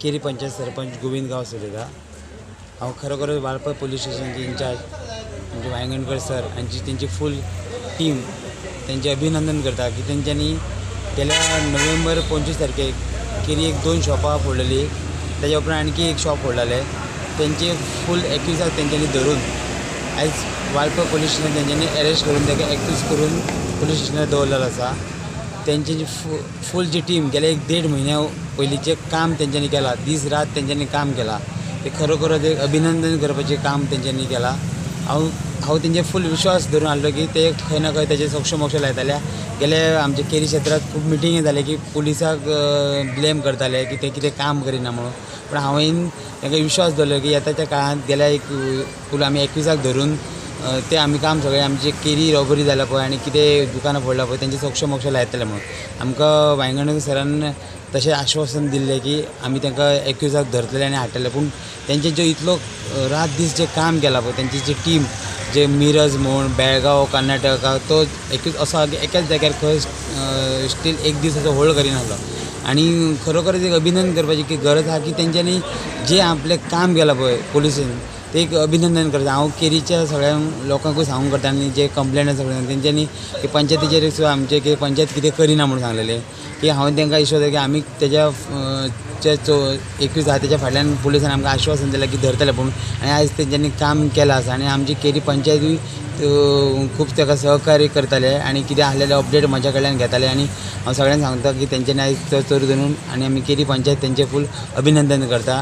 केरी पंचायत सरपंच गोविंद गांवस उलयता. हांव खरोखर वाळपय पोलीस स्टेशनचे इन्चार्ज आमचे वायंगणकर सर हांची तेंची फूल टीम तेंचे अभिनंदन करता की तेंच्यांनी गेल्या नोव्हेंबर 25 तारखेक केरी एक 2 शॉपां फोडलेली, तेज्या उपरांत आणखी एक शॉप फोडलेले. तेंचे फूल एक्युजाक तेंच्यांनी धरून आयज वाळपय पोलीस स्टेशनार तेंच्यांनी अरेस्ट करून ताका एक्यूज करून पोलीस स्टेशनार दवरलेलो आसा. तेंची जी फूल जी टीम गेल्या 1-1.5 म्हयन्या पयलींचें काम तेंच्यांनी केलां, दीस रात तेंच्यांनी काम केलां, ते खरोखरच एक अभिनंदन करपाचें काम तेंच्यांनी केलां. हांव तेंचे फूल विश्वास धरून आहलो की ते खंय ना खंय तेजे सोक्ष मोक्ष लायताले. गेले आमच्या केरी क्षेत्रांत खूब मिटिंगी जाले की पुलिसाक ब्लेम करताले की ते कितें काम करिना म्हणून, पूण हांवें तांकां विश्वास दवरलो की येता त्या काळांत गेल्या एक फूल आमी एक्युजाक धरून ते आमी काम सगळें आमचे केरी रॉबरी जाल्या पळय आनी कितें दुकानां फोडलां पळय तेंचे सोक्ष मोक्ष लायतले म्हणून. आमकां वायंगणकर सरान तशें आश्वासन दिल्लें की आमी तांकां एक्युजाक धरतले आनी हाडटले, पूण तेंचे जो इतलो रात दीस जे काम केलां पळय तेंची जी टीम जे मिरज म्हूण बेळगांव कर्नाटका तो एक्यूज असो एकाच जाग्यार खंय स्टील एक दीस असो होल्ड करिनासलो. आनी खरोखरच एक अभिनंदन करपाची की गरज आहा की तेंच्यांनी जे आपलें काम केलां पळय पोलिसीन ते एक अभिनंदन करता. हांव केरीच्या सगळ्या लोकांकूय सांगूंक करता आनी जे कंप्लेन आसा सगळ्यांक तेंच्यांनी की पंचायतीचेर सुद्दां आमचे की पंचायत कितें करिना म्हणून सांगलेलें की हांवें तांकां विश्वास की आमी तेज्या 21 आहा तेज्या फाटल्यान पुलिसान आमकां आश्वासन दिलें की धरतले पूण आनी आयज तेंच्यांनी काम केलां आसा. आनी आमची केरी पंचायतूय खूब ताका सहकार्य करताले आनी कितें आहलेलें अपडेट म्हज्या कडल्यान घेताले. आनी हांव सगळ्यांक सांगता की तेंच्यांनी आयज चोर धरून आनी आमी केरी पंचायत तेंचें फूल अभिनंदन करता.